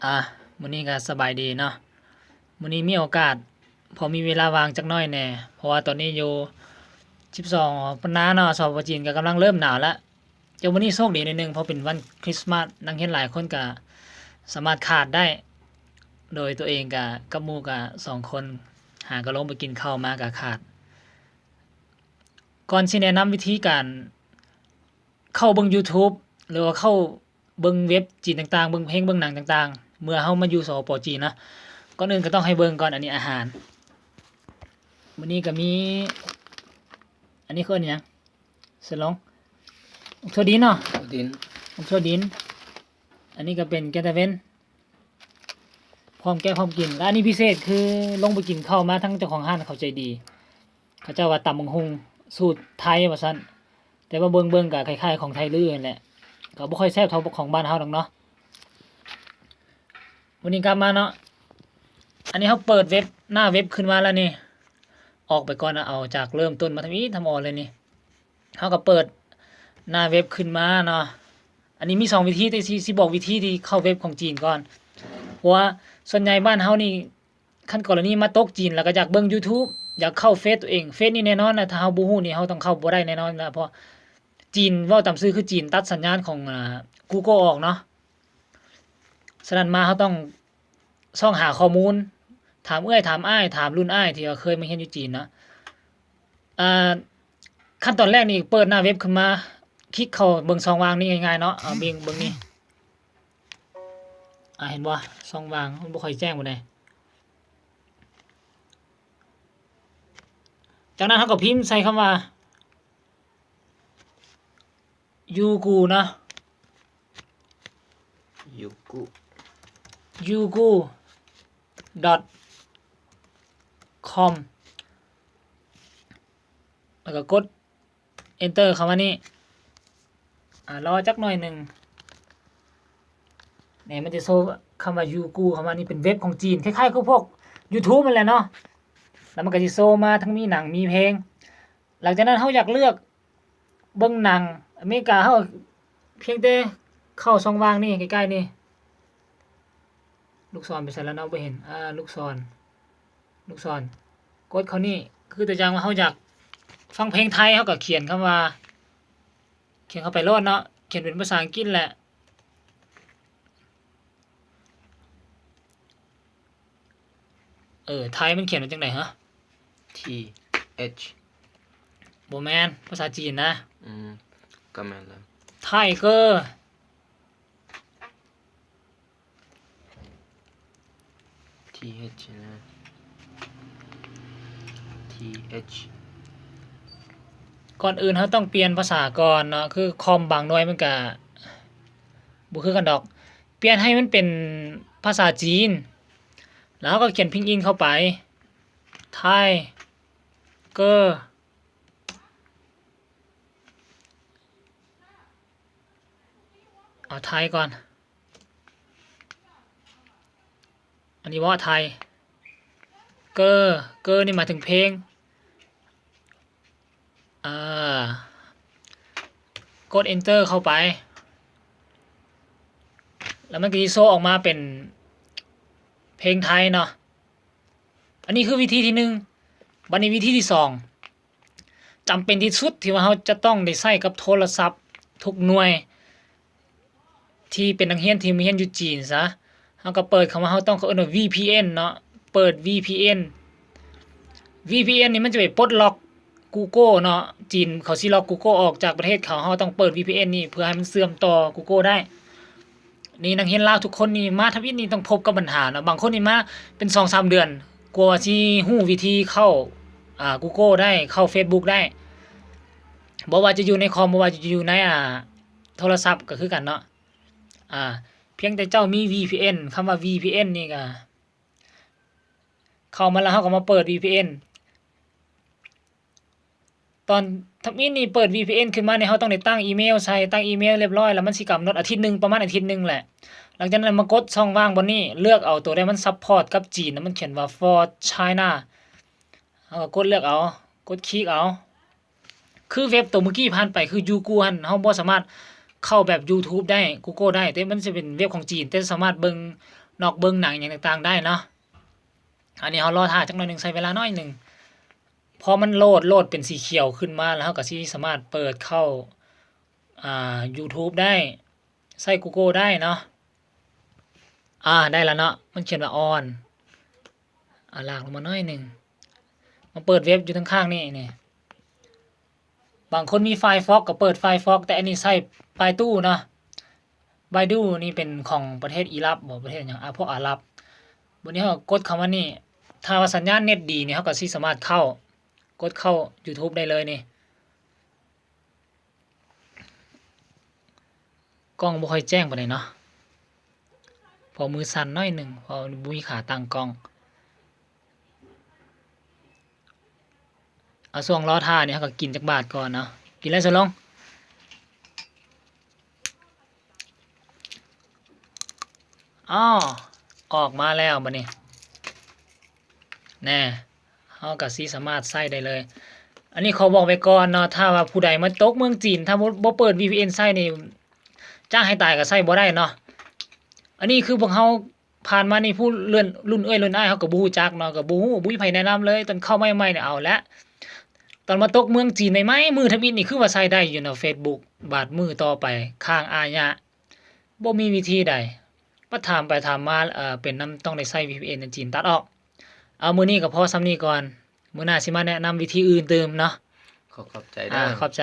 ອ່າ ມື້ນີ້ກໍສະບາຍດີເນາະ. ມື້ນີ້ມີໂອກາດ ພໍມີເວລາວ່າງຈັກໜ້ອຍແດ່ ເພາະວ່າຕອນນີ້ຢູ່ສິບສອງປັນນາເນາະ ສປປ ຈີນກໍກຳລັງເລີ່ມໜາວລະ. ແຕ່ມື້ນີ້ໂຊກດີໜ້ອຍໜຶ່ງ ເພາະເປັນວັນຄຣິສມາດ ນັກຮຽນຫຼາຍຄົນກໍສາມາດຂາດໄດ້ ໂດຍຕົວເອງກໍກັບໝູ່ກໍສອງຄົນ ຫາກໍລົງໄປກິນເຂົ້າມາກໍຂາດ. ກ່ອນຊິແນະນຳວິທີການເຂົ້າເບິ່ງ YouTube ຫຼືວ່າເຂົ້າເບິ່ງເວັບຈີນຕ່າງໆ ເບິ່ງເພງ ເບິ່ງໜັງຕ່າງໆ ເມື່ອເຮົາມາຢູ່ ສປປ ຈີນນະ, ກ່ອນອື່ນກໍຕ້ອງໃຫ້ເບິ່ງກ່ອນ. ອັນນີ້ອາຫານ ມື້ນີ້ກໍມີ ອັນນີ້ເຂົາເອີ້ນຫຍັງ? ສະຫຼອງ ຖົ່ວດິນເນາະ ຖົ່ວດິນ ຖົ່ວດິນ. ອັນນີ້ກໍເປັນແກງຕາເວັນ ພ້ອມແກະພ້ອມກິນ. ແລະ ອັນນີ້ພິເສດຄືລົງໄປກິນເຂົ້າມາ ທາງເຈົ້າຂອງຮ້ານເຂົາໃຈດີ ເຂົາເຈົ້າວ່າຕຳບັກຫຸ່ງສູດໄທວ່າຊັ້ນ, ແຕ່ວ່າເບິ່ງໆກໍຄ້າຍໆຂອງໄທລືຫັ້ນແຫຼະ, ກໍບໍ່ຄ່ອຍແຊບເທົ່າຂອງບ້ານເຮົາດອກເນາະ. ມື້ນີ້ກັບມາເນາະ, ອັນນີ້ເຮົາເປີດເວັບ ໜ້າເວັບຂຶ້ນມາແລ້ວນີ້, ອອກໄປກ່ອນ ເອົາຈາກເລີ່ມຕົ້ນມາທຳອິດທຳອອນເລີຍນີ້. ເຮົາກໍເປີດໜ້າເວັບຂຶ້ນມາເນາະ. ອັນນີ້ມີສອງວິທີ ແຕ່ຊິ ຊິບອກວິທີທີ່ເຂົ້າເວັບຂອງຈີນກ່ອນ, ເພາະວ່າສ່ວນໃຫຍ່ບ້ານເຮົານີ້ ຄັນກໍລະນີມາຕົກຈີນ ແລ້ວກໍຢາກເບິ່ງ YouTube ຢາກເຂົ້າເຟສຕົວເອງ, ເຟສນີ້ແນ່ນອນນະ ຖ້າເຮົາບໍ່ຮູ້ນີ້ ເຮົາຕ້ອງເຂົ້າບໍ່ໄດ້ແນ່ນອນນະ, ເພາະຈີນ ເວົ້າຕາມຊື່ຄືຈີນຕັດສັນຍານຂອງ ອ່າ Google ອອກເນາະ. ສະນັ້ນມາເຮົາຕ້ອງຊອກຫາຂໍ້ມູນ, ຖາມເອື້ອຍ ຖາມອ້າຍ ຖາມລຸ້ນອ້າຍທີ່ວ່າເຄີຍມາຮຽນຢູ່ຈີນເນາະ. ອ່າ ຂັ້ນຕອນແລກນີ້ເປີດໜ້າເວັບຂຶ້ນມາ, ຄລິກເຂົ້າເບິ່ງຊ່ອງວ່າງນີ້ງ່າຍໆເນາະ. ເອົາເບິ່ງ ເບິ່ງນີ້ ອ່າ ເຫັນບໍ່? ຊ່ອງວ່າງມັນບໍ່ຄ່ອຍແຈ້ງປານໃດ. ຈາກນັ້ນເຮົາກໍພິມໃສ່ຄຳວ່າ Youku ເນາະ, Youku Youku dot com ແລ້ວກໍກົດ Enter ຄຳວ່ານີ້. ອ່າ ລໍຈັກໜ້ອຍໜຶ່ງ. ນີ້ມັນຈະໂຊຄຳວ່າ Youku ຄຳວ່ານີ້ເປັນເວັບຂອງຈີນ ຄ້າຍໆຄືພວກ YouTube ນັ້ນແຫຼະເນາະ, ແລ້ວມັນກໍຊິໂຊມາທັງມີໜັງມີເພງ. ຫຼັງຈາກນັ້ນເຮົາຢາກເລືອກເບິ່ງໜັງອາເມລິກາ, ເຮົາພຽງແຕ່ເຂົ້າຊ່ອງວ່າງນີ້ ໃກ້ໆນີ້, ລູກສອນໄປໃສແລ້ວເນາະ? ບໍ່ເຫັນ. ອ່າ ລູກສອນ ລູກສອນ ກົດເຂົ້ານີ້. ຄືຕົວຢ່າງວ່າເຮົາຢາກຟັງເພງໄທ ເຮົາກໍຂຽນຄຳວ່າ ຂຽນເຂົ້າໄປໂລດເນາະ, ຂຽນເປັນພາສາອັງກິດແຫຼະ. ເອີ ໄທມັນຂຽນວ່າຈັ່ງໃດຫະ? ທີເອັດ ບໍ່ແມ່ນ ພາສາຈີນນະ. ອືມ ກໍແມ່ນແລ້ວ Tiger. T H ນະ T H. ກ່ອນອື່ນເຮົາຕ້ອງປ່ຽນພາສາກ່ອນເນາະ, ຄືຄອມບາງໜ່ວຍມັນກະບໍ່ຄືກັນດອກ. ປ່ຽນໃຫ້ມັນເປັນພາສາຈີນ ແລ້ວເຮົາກໍຂຽນພິນອິນເຂົ້າໄປ Tiger. ເອົາໄທກ່ອນ. ອັນນີ້ເວົ້າໄທ. ເກີ ເກີນີ້ໝາຍເຖິງເພງ. ເອີ ກົດ Enter ເຂົ້າໄປ ແລ້ວມັນກໍຊິໂຊອອກມາເປັນເພງໄທເນາະ. ອັນນີ້ຄືວິທີທີໜຶ່ງ. ບັດນີ້ວິທີທີສອງ ຈຳເປັນທີ່ສຸດທີ່ວ່າເຮົາຈະຕ້ອງໄດ້ໃຊ້ກັບໂທລະສັບທຸກໜ່ວຍ ທີ່ເປັນນັກຮຽນທີ່ມາຮຽນຢູ່ຈີນຊະ, ເຮົາກໍເປີດຄຳວ່າ ເຮົາຕ້ອງ ເຂົາເອີ້ນວ່າ VPN ເນາະ, ເປີດ VPN. VPN ນີ້ມັນຈະໄປປົດລັອກ Google ເນາະ, ຈີນເຂົາຊິລັອກ Google ອອກຈາກປະເທດເຂົາ, ເຮົາຕ້ອງເປີດ VPN ນີ້ເພື່ອໃຫ້ມັນເຊື່ອມຕໍ່ Google ໄດ້. ນີ້ນັກຮຽນລາວທຸກຄົນນີ້ມາທຳອິດນີ້ຕ້ອງພົບກັບບັນຫາເນາະ, ບາງຄົນນີ້ມາເປັນສອງສາມເດືອນ ກວ່າຊິຮູ້ວິທີເຂົ້າ ອ່າ Google ໄດ້ ເຂົ້າ Facebook ໄດ້, ບໍ່ວ່າຈະຢູ່ໃນຄອມ ບໍ່ວ່າຈະຢູ່ໃນ ອ່າ ໂທລະສັບກໍຄືກັນເນາະ. ອ່າ ພຽງແຕ່ເຈົ້າມີ VPN, ຄຳວ່າ VPN ນີ້ກໍ ເຂົ້າມາແລ້ວເຮົາກໍມາເປີດ VPN. ຕອນທຳອິດນີ້ເປີດ VPN ຂຶ້ນມານີ້ ເຮົາຕ້ອງໄດ້ຕັ້ງອີເມວໃສ່, ຕັ້ງອີເມວຮຽບຮ້ອຍ ແລ້ວມັນຊິກຳນົດອາທິດໜຶ່ງ, ປະມານອາທິດໜຶ່ງແຫຼະ. ຫຼັງຈາກນັ້ນມາກົດຊ່ອງວ່າງບ່ອນນີ້, ເລືອກເອົາໂຕໃດມັນຊັບພອດກັບຈີນນະ, ມັນຂຽນວ່າ For China, ເຮົາກໍກົດເລືອກເອົາ, ກົດຄລິກເອົາ. ຄືເວັບໂຕມື້ກີ້ຜ່ານໄປ ຄື Youku ຫັ້ນ ເຮົາບໍ່ສາມາດເຂົ້າແບບ YouTube ໄດ້ Google ໄດ້, ແຕ່ມັນຈະເປັນເວັບຂອງຈີນ ແຕ່ສາມາດເບິ່ງ ນອກເບິ່ງໜັງຫຍັງຕ່າງໆໄດ້ເນາະ. ອັນນີ້ເຮົາລໍຖ້າຈັກໜ້ອຍໜຶ່ງ ໃຊ້ເວລາໜ້ອຍໜຶ່ງ ພໍມັນໂຫຼດ ໂຫຼດເປັນສີຂຽວຂຶ້ນມາແລ້ວ ເຮົາກໍຊິສາມາດເປີດເຂົ້າ ອ່າ YouTube ໄດ້ ໃຊ້ Google ໄດ້ເນາະ. ອ່າ ໄດ້ແລ້ວເນາະ ມັນຂຽນວ່າ on ອ່າ ລາກລົງມາໜ້ອຍໜຶ່ງ ມາເປີດເວັບຢູ່ທາງຂ້າງນີ້ນີ້. ບາງຄົນມີ Firefox ກໍເປີດ Firefox ແຕ່ອັນນີ້ໃຊ້ Baidu ເນາະ. Baidu ນີ້ເປັນຂອງປະເທດອີຣັບບໍ ປະເທດຫຍັງ ອາ ພວກອາຣັບ. ບັດນີ້ເຮົາກໍກົດເຂົ້າມານີ້ ຖ້າວ່າສັນຍານເນັດດີນີ້ ເຮົາກໍຊິສາມາດເຂົ້າ ກົດເຂົ້າ YouTube ໄດ້ເລີຍນີ້. ກ້ອງບໍ່ຄ່ອຍແຈ້ງປານໃດເນາະ ເພາະມືສັ່ນໜ້ອຍໜຶ່ງ ເພາະບໍ່ມີຂາຕັ້ງກ້ອງ. ເອົາ ຊ່ວງລໍຖ້ານີ້ ເຮົາກໍກິນຈັກບາດກ່ອນເນາະ. ກິນແລ້ວ ສະຫຼອງ. ອໍ ອອກມາແລ້ວບັດນີ້ ແນ່ ເຮົາກໍຊິສາມາດໃຊ້ໄດ້ເລີຍ. ອັນນີ້ຂໍບອກໄວ້ກ່ອນເນາະ ຖ້າວ່າຜູ້ໃດມາຕົກເມືອງຈີນ ຖ້າບໍ່ ບໍ່ເປີດ VPN ໃຊ້ນີ້ ຈ້າງໃຫ້ຕາຍກໍໃຊ້ບໍ່ໄດ້ເນາະ. ອັນນີ້ຄືພວກເຮົາຜ່ານມານີ້ ຜູ້ເລື່ອນ ລຸ້ນເອື້ອຍລຸ້ນອ້າຍເຮົາກໍບໍ່ຮູ້ຈັກເນາະ ກໍບໍ່ຮູ້ ບໍ່ມີໃຜແນະນຳເລີຍ. ຕອນເຂົ້າໃໝ່ໆນີ້ເອົາແຫຼະ ຕອນມາຕົກເມືອງຈີນໃໝ່ໆ ມື້ທຳອິດນີ້ຄືວ່າໃຊ້ໄດ້ຢູ່ເນາະ Facebook ບາດມື້ຕໍ່ໄປຄ້າງອາຍະ ບໍ່ມີວິທີໃດ. ບັດຖາມໄປຖາມມາ ເອີ ເປັນນຳຕ້ອງໄດ້ໃຊ້ VPN ໃນຈີນ ຕັດອອກ. ເອົາ ມື້ນີ້ກໍພໍສ່ຳນີ້ກ່ອນ ມື້ໜ້າຊິມາແນະນຳວິທີອື່ນຕື່ມເນາະ. ຂໍຂອບໃຈເດີ ອ່າ ຂອບໃຈ.